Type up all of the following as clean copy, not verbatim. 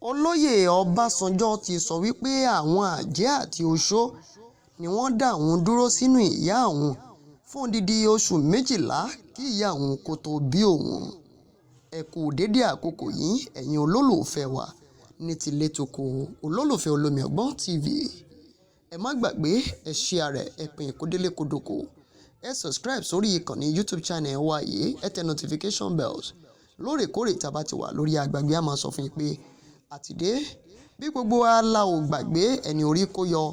Olóyè Ọbásanjọ́ ti sọ wípé àwọn àjẹ́ àti oṣó ni wọ́n dá òun dúró sínú ìyá òun fún odidi oṣù 12 kí ìyá òun kó tóó bí òun. Ẹ kú dédé àkókò yìí, ẹ̀yin olólùfẹ́ wa ní tilé toko, olólùfẹ́ Olómi Ọgbọ́n TV. Ẹ má gbàgbé, ẹ share rẹ̀, ẹ pín kó délé kó dóko. Ẹ subscribe sórí ìkànnì YouTube channel wa yìí, ẹ tẹ notification bells lóòrèkóòrè. Tá a bá ti wà lórí àgbàgbé, a máa sọ fún yín pé àtìdé. Bí gbogbo wa la ò gbàgbé ẹni orí kó yọ,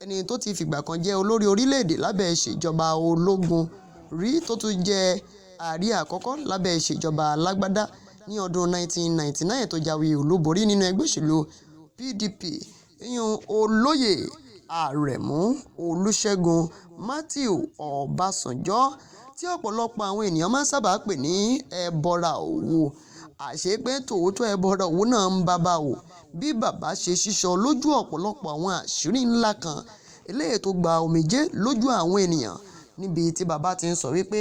ẹni tó ti fìgbà kan jẹ́ olórí orílẹ̀-èdè lábẹ́ ìṣèjọba ológun rí, tó tún jẹ́ ààrẹ àkọ́kọ́ lábẹ́ ìṣèjọba alágbádá ní ọdún 1999, tó jáwé olúborí nínú ẹgbẹ́ òṣèlú PDP, ìyún Olóyè Àrẹ̀mú Olúṣẹ́gun Matthew Ọbásanjọ́, tí ọ̀pọ̀lọpọ̀ àwọn ènìyàn máa ń sábà pè ní Ẹbọra Òwu. Àṣé pé tòótọ́ Ẹbọra Òwu náà ń bàbá o. Bí bàbá ṣe ṣíṣọ lójú ọ̀pọ̀lọpọ̀ àwọn àṣírí ńlá kan eléyìí tó gba omijé lójú àwọn ènìyàn, níbi tí bàbá ti ń sọ wípé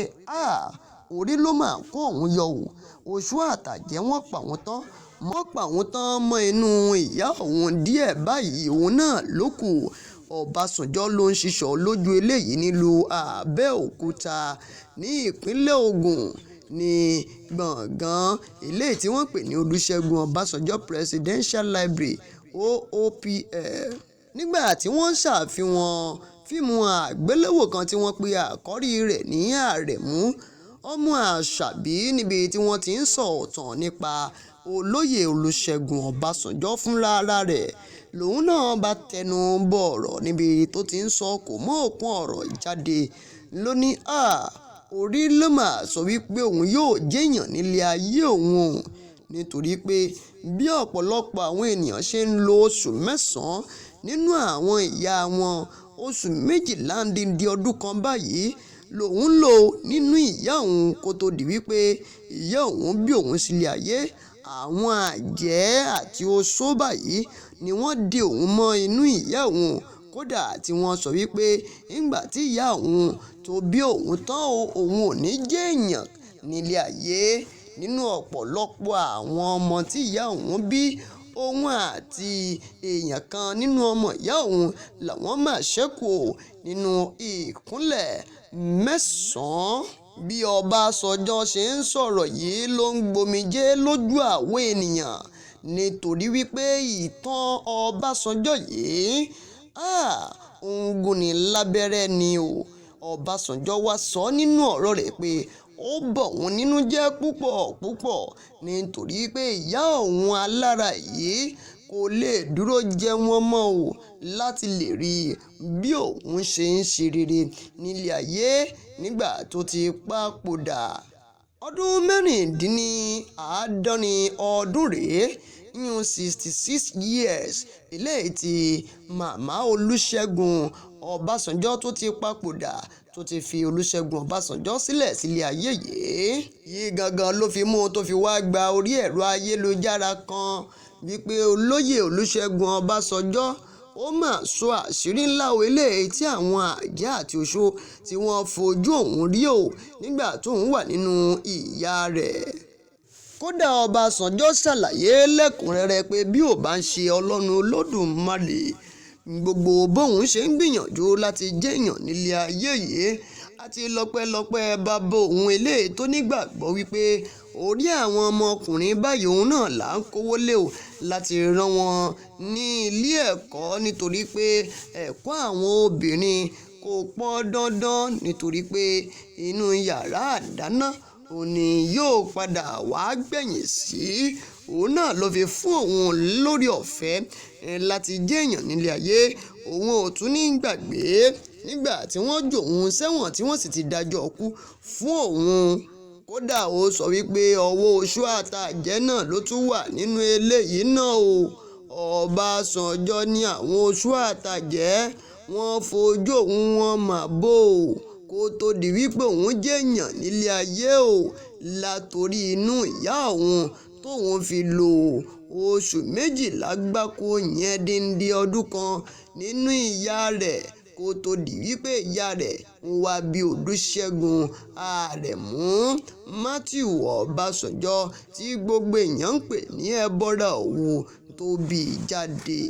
orí ló máa kó òun yọ o, oṣó àtàjẹ́ wọ́n pa òun tán, wọ́n pa òun tán mọ́ inú ìyá òun díẹ̀ báyìí, òun náà ló kù. Ọbásanjọ́ ló ń ṣíṣọ lójú eléyìí nílùú Abẹ́òkúta ní ìpínlẹ̀ Ògùn, ní gbọ̀ngàn eléyìí tí wọ́n pè ní Olúṣẹ́gun Ọbásanjọ́ Presidential Library, OOPL, nígbà tí wọ́n ń ṣàfihàn fíìmù àgbéléwò kan tí wọ́n pe àkórí rẹ̀ ní Àrẹ̀mú Ọmọ Àṣàbí, níbi tí wọ́n ti ń sọ̀tàn nípa Olóyè Olúṣẹ́gun Ọbásanjọ́ fúnra rẹ̀. Lòun náà bá tẹnu bọ ọ̀rọ̀ níbi tó ti ń sọ kò mọ́ òkun ọ̀rọ̀ jáde, ló ní orí ló máa sọ wípé òun yóò jẹ́yàn nílé ayé òun o, nítorí pé bí ọ̀pọ̀lọpọ̀ àwọn ènìyàn ṣe ń lo oṣù 9 nínú àwọn ìyá wọn, oṣù 12 ń dín ọdún kan báyìí lòun lò nínú ìyá òun kó tó di wípé ìyá òun bí òun sílé ayé. Àwọn àjẹ́ àti oṣó báyìí ni wọ́n de òun mọ́ inú ìyá òun, kódà tí wọ́n sọ wípé nígbà tí ìyá òun tó bí òun tán, òun ò ní jẹ́ èèyàn nílé ayé. Nínú ọ̀pọ̀lọpọ̀ àwọn ọmọ tí ìyá òun bí, òun àti èèyàn kan nínú ọmọ ìyá òun làwọn máa ṣẹ́kù nínú ìkúnlẹ̀ 9. Bí Ọbásanjọ́ ṣe ń sọ̀rọ̀ yìí ló ń gbomijé lójú àwọn ènìyàn, nítorí wípé ìtàn Ọbásanjọ́ yìí ń gúnni lábẹ́rẹ́ ni o. Ọbásanjọ́ wá sọ nínú ọ̀rọ̀ rẹ̀ pé ó bọ̀ òun nínú jẹ́ púpọ̀ púpọ̀, nítorí pé ìyá òun alára yìí kò lè dúró jẹ wọ́n mọ́ o láti lè rí bí òun ṣe ń ṣe rere nílé ayé nígbà tó ti papòdà. Ọdún 76 ọdún rèé, ìyún 66 years, eléyìí tí màmá Olúṣẹ́gun Ọbásanjọ́ tó ti papòdà, tó ti fi Olúṣẹ́gun Ọbásanjọ́ sílẹ̀ sílé ayé yìí. Yìí gangan ló fi mú tó fi wá gba orí ẹ̀rọ ayélujára kan wípé Olóyè Olúṣẹ́gun Ọbásanjọ́ ó mà sọ àṣírí ńlá o, eléyìí tí àwọn àjẹ́ àti oṣó tí wọ́n fojú òun rí o nígbà tóun wà nínú ìyá rẹ̀. Kódà Ọbásanjọ́ ṣàlàyé lẹ́kùnrẹ́rẹ́ pé bí ó bá ń ṣe Ọlọ́run Olódùmarè, gbogbo bóun ṣe ń gbìyànjú láti jẹ́yàn nílé ayé yìí àti lọ́pẹ́lọpẹ́ bàbá òun eléyìí tó nígbàgbọ́ wípé orí àwọn ọmọkùnrin báyìí òun náà là ń kówó lé o láti rán wọn ní ilé ẹ̀kọ́, nítorí pé ẹ̀kọ́ àwọn obìnrin kò pọn dandan, nítorí pé inú yàrá àdáná òun ni yóò padà wá gbẹ̀yìn sí. Òun náà ló fi fún òun lórí ọ̀fẹ́ láti jẹ́yàn nílé ayé. Òun ò tún ní gbàgbé nígbà tí wọ́n jù òun sẹ́wọ̀n tí wọ́n sì ti dájọ́ ọkú fún òun. Kódà ó sọ wípé ọwọ́ oṣó àtàjẹ́ náà ló tún wà nínú eléyìí náà o. Ọbásanjọ́ ní àwọn oṣó àtàjẹ́ wọ́n fojú òun wọn mà bò ó kó tó di wípé òun jẹ́yàn nílé ayé o, látorí inú ìyá òun tóun fi lò oṣù 12 gbáko yẹn díndín ọdún kan nínú ìyá rẹ̀ kó tó di wípé ìyá rẹ̀ ń wá bí Olúṣẹ́gun Àrẹ̀mú Matthew Ọbásanjọ́ tí gbogbo èèyàn ń pè ní Ẹbọra Òwu. tó bí i jáde.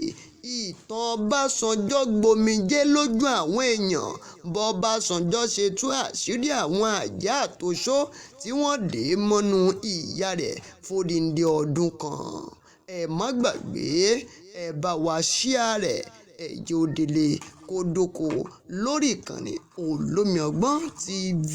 Ìtàn Ọbásanjọ́ gbomijé lójú àwọn èèyàn bọ́básanjọ́ ṣe tú àṣírí àwọn àjẹ́ àtòṣó tí wọ́n dè mọ́nú ìyá rẹ̀ fódìdí ọdún kan. Ẹ má gbàgbé, ẹ bá wa ṣíà rẹ̀, ẹ jẹ́ ó délé kó dóko lórí ìkànnì Olómi Ọgbọ́n TV.